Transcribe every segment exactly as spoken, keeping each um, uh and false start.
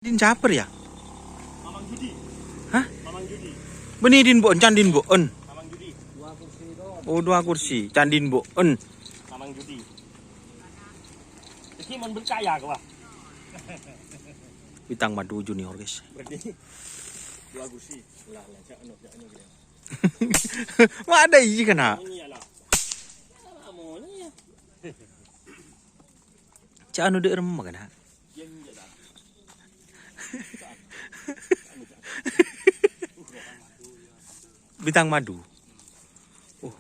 Din caper ya? Mamang Judi. Hah? Mamang Judi. Bânnè din bo'en, can din bo'en. Mamang Judi. Oh, dua kursi, can din bo'en. Mamang Judi. Jadi mon berkaya gua. Bintang Madu Junior, guys. Berarti dua kursi. Lah, lah, cak anu, cak anu gitu. Ma' ada iyâ kana'. Ini ya lah. Kamu ini ya. Cak anu dâ' remma kana'. Bintang Madu. Oh,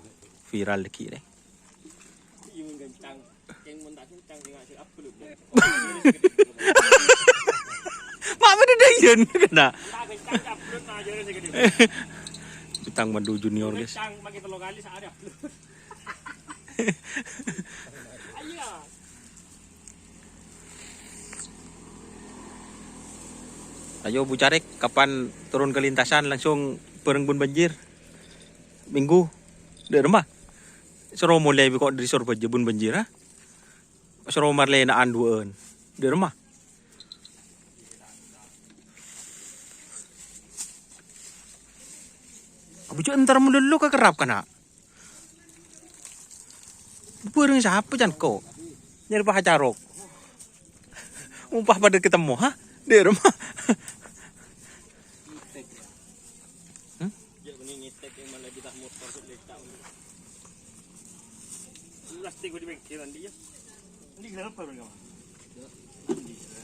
viral lagi deh. Ma' bâdâ dâjân kana'. Bintang Madu Junior, guys. Ayo, Bu Carek, kapan turun ke lintasan langsung bareng bun banjir? Minggu. Dâ' remma. Soro molè bi' ko' dâri Sorbhâjâ bun banjir, ha? Soro marlèna'an duwâ'ân. Dâ' remma. Abu jâ' entar malolo ka kerrap kana'. Bâreng sapa can ko'? Nyarè paha carok. Ompah padâ katemmo, ha? Dâ' remma. Hmm? Plastik di pinggiran dia. Ini kenapa, Bang?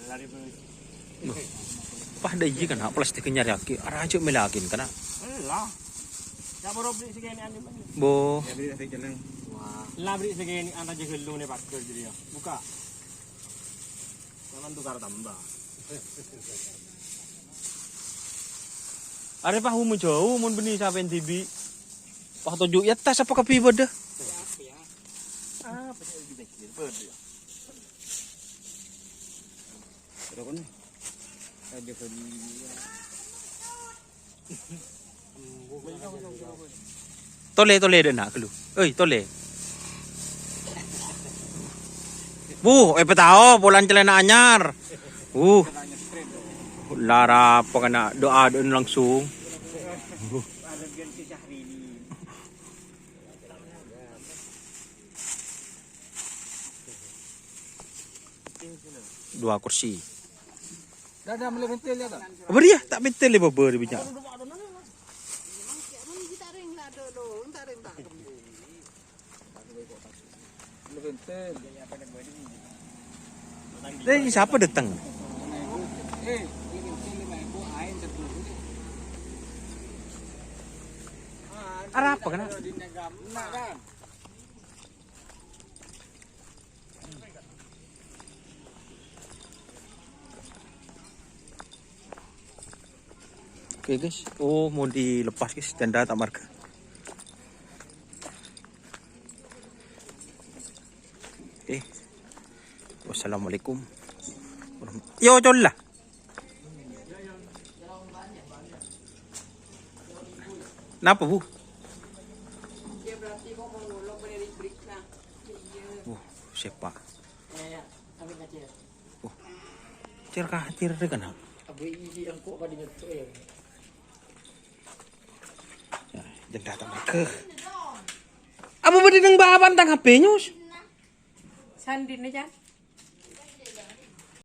Lari, Bang. Wah, dâ' iyâ kana', plastik nyarèyaghi. Arajâ mèlaghin kana'. Lah. Ya, baru beli segini, anu, Bang. Bo. Ya, beli nasi jeneng. Wah. Lah, beli segini, anta jaga lu nih, Pak. Jadi ya. Buka. Jangan tukar tambah. Arè pahu majâu mon bânnè sapèn dhibi'. Wah, toju' è attas apa kabbhi bâdâ? Apa ya? Apa sih yang dipikir? Bâdâ. Terus kan? Ada kan? Tolè, tolè, dâ' enna' ghâllu. Oi, tolè. Wuh, èpatao, polana calana anyar. Wuh. Lara apa kana' doa dâ' langsung. Wuh. Dua kursi. Dah, dah, beli pentil ya, dah. Apa dia? Tak pentil ya, baba, dia punya. Beli pentil. Eh, siapa datang? Eh, beli pentil lima ribu, ain sepuluh. Arapa kana'? Nah, kan. Oke, guys. Oh, mau dilepas, guys. Janda tak marga. Oke. Wassalamualaikum. Yo, colla. Napa, Bu? Uh, sepa'. Uh, cir kacir rè kana'. Ya, janda ta' marga. Apa bâdâ neng bâbâna tang H P, Nyus? Sandina, Jan.